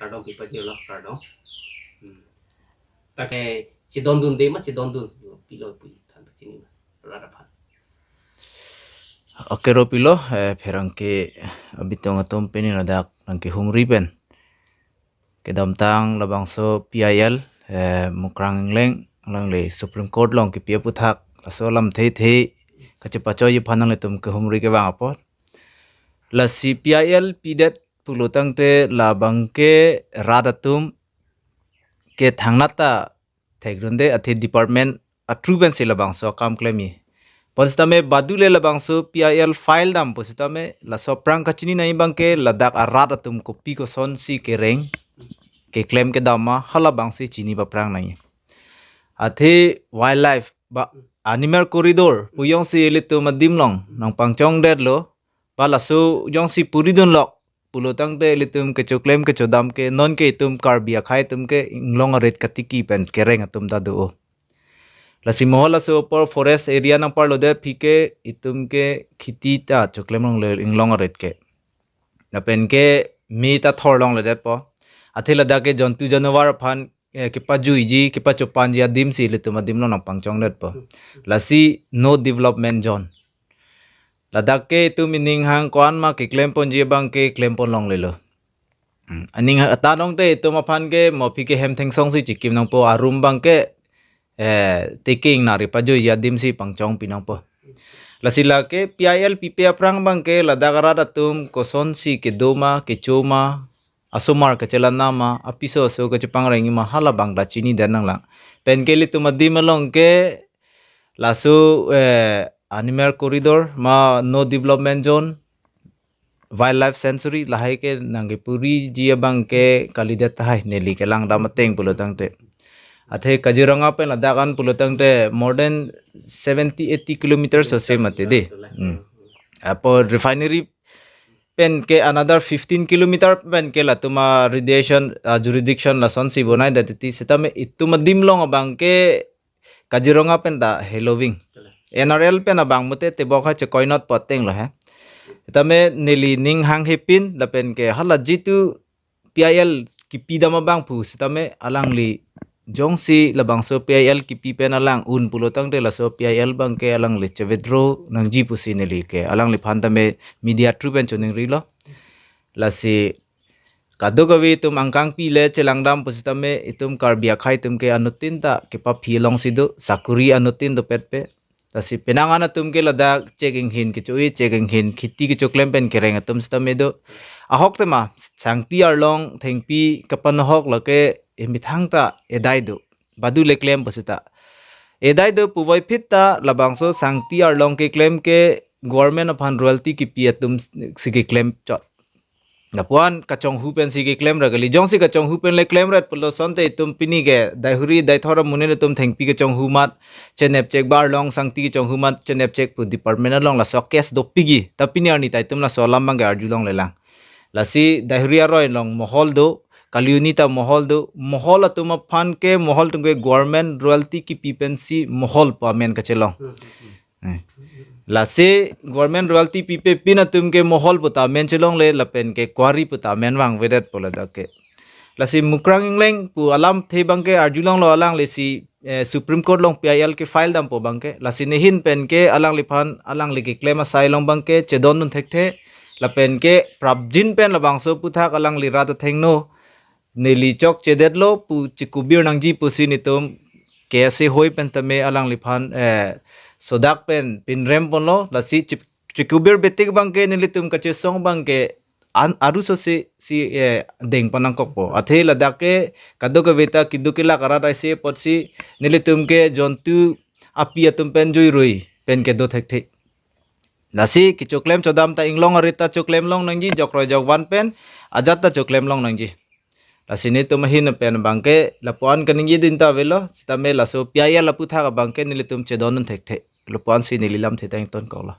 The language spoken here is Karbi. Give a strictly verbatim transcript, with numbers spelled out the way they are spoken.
Kardom pi pajirlo, kardom. Hmm. Pake chedondunde ma, chedondunpilo pu than pachini ma. Rat aphan. Oke, ro pilo, eh, pherangke abitung atum pini ladak nangkehumri pen. Kedamtang labangso P I L, eh, Mukrang Engleng, alangli Supreme Court along kepi aputhak, laso alam theithe, kachepachoi aphan nanglitum kehumri kevang apot. Lasi P I L pidet pulo tangte labangke rat atum ke thangnat ta thekdunde, athe department a-through pensi labangso akam klemji. Bonsitame badule labangso P I L file dam pusitame laso aphrang kachini nangji abangke ladak arat atum kopi kosonsi kereng keklem kedam ma halabangsi chini paphrang nangji. Athe wildlife ba animal corridor pu jongsi ilitum adim along nangpangchongdetlo, ba laso jongsi puridunlok pulo tangte ilitum kechoklem kechodam ke nonke itum Karbi akhei atum ke inglong arit katiki pen kereng atum ta do. Lasi mohol laso apor forest area nangparlodet aphi ke itum ke kheti ta choklem longle inglong arit ke. Lapen ke me ta thor longledetpo. Athe ladak ke jontu janavar aphan, eh, kepajuiji, kepachopanji adimsi ilitum adim along nangpangchongdetpo. Lasi no development zone. Ladak ke itum ining hang ko-an ma keklemponji abangke klempon longlelo. Hmm. Aning ha-, ta nongte itum aphan ke mo aphi ke hem thengsongsi chikim nangpo, arum abangke, eh, teking nari pajuiji adimsi pangchongpi nangpo. Lasi lake P I L pipe aphrang abangke ladak arat atum kosonsi kedo ma, kecho ma, asomar kachelang ma, apiso aso kachepangreng ma halabang ta chinidet nanglang. Pen ke ilitum adim along ke laso, eh, animal corridor ma no development zone, wildlife sanctuary lahai ke nangkepuriji abangke kalidet tahai neli kelang dam ateng pulo tangte. Athe Kaziranga pen ladak an pulo tangte more than seventy eighty kilometers ose mati de. Hmm. Apot refinery pen ke another fifteen kilometer pen ke latum a-radiation, ah, jurisdiction lasonsi bonaidet titi, sitame itum adim along abangke Kaziranga pen ta heloving. N R L pen abang mute tebok ha chekoinot poteng lo he. Tame neli ning hanghe pin lapen ke hala jitu P I L kipi dam abang pu sitame alangli jongsi labangso P I L kipi pen alang un pulo tangte laso P I L abangke alangli che-withdraw nangji pusi neli ke alangliphan tame media through pen choningrilo. Lasi kadokave itum angkangpi le chelang dam pusitame itum Karbi akhei atum ke anuttin ta kepaphi alongsi do, sakuri anuttin dopetpe. Lasi penang an atum ke ladak chek inghin kecho-i, chek inghin kheti kechoklem pen kereng atum sitame do. Ahok tema sangti arlong thengpi kapanohok lake emethang ta edai do. Badule klem pusita. Edai do puvoiphit ta labangso sangti arlong keklem ke government aphan royalty kipi atumsi keklem chot. Lapuan kachonghu pensi keklem ra kali. Jongsi kachonghu pen le klemret pulo asonte itum pini ke daihuri daithor amonit atum thengpi kachonghu mat, chenep chek ba arlong sangti kachonghu mat, chenep chek pu department along laso case dopikji. Ta pini arni ta itum laso alam abangke arjulonglelang. Lasi daihuri aroi along mohol do, kaliuni ta mohol do, mohol atum aphan ke mohol atum ke government royalty kipi pensi mohol pu amen kachelong. Hmm, hmm, hmm. Eh. Lasi government royalty pipe pin atum ke mohol pu ta amen chelongle lapen ke quarry pu ta amen vangvedet pu ladak ke. Lasi Mukrang Engleng pu alamthe abangke arjulonglo alanglisi, eh, Supreme Court along P I L kefile dampo abangke. Lasi nehin pen ke alangliphan alangli keklem asai along abangke chedondun thekthe. Lapen ke prapjin pen labangso aputhak alangli rat athengno neli chokchedetlo pu chekubir nangji pusi netum K S A hoi pen tame alangliphan, eh, sodak pen pinrem ponlo, lasi che-, chekubir betik abangke nelitum kachesong abangke an aru so si, si, eh, deng panangkokpo. Athe ladak ke kadokave ta keduk kelak arat aise apotsi nelitum ke jontu api atum pen juirui pen kedo thekthe. Lasi kechoklem chodam ta inglong arit ta choklem long nangji, jokroi jokvan pen ajat ta choklem long nangji. Lasi netum ahin pen abangke lapuan kaningje dun ta avelo, sitame laso P I L aputhak abangke nelitum chedondun thekthe. Lapuansi neli lamthe ta ingtonkoklo.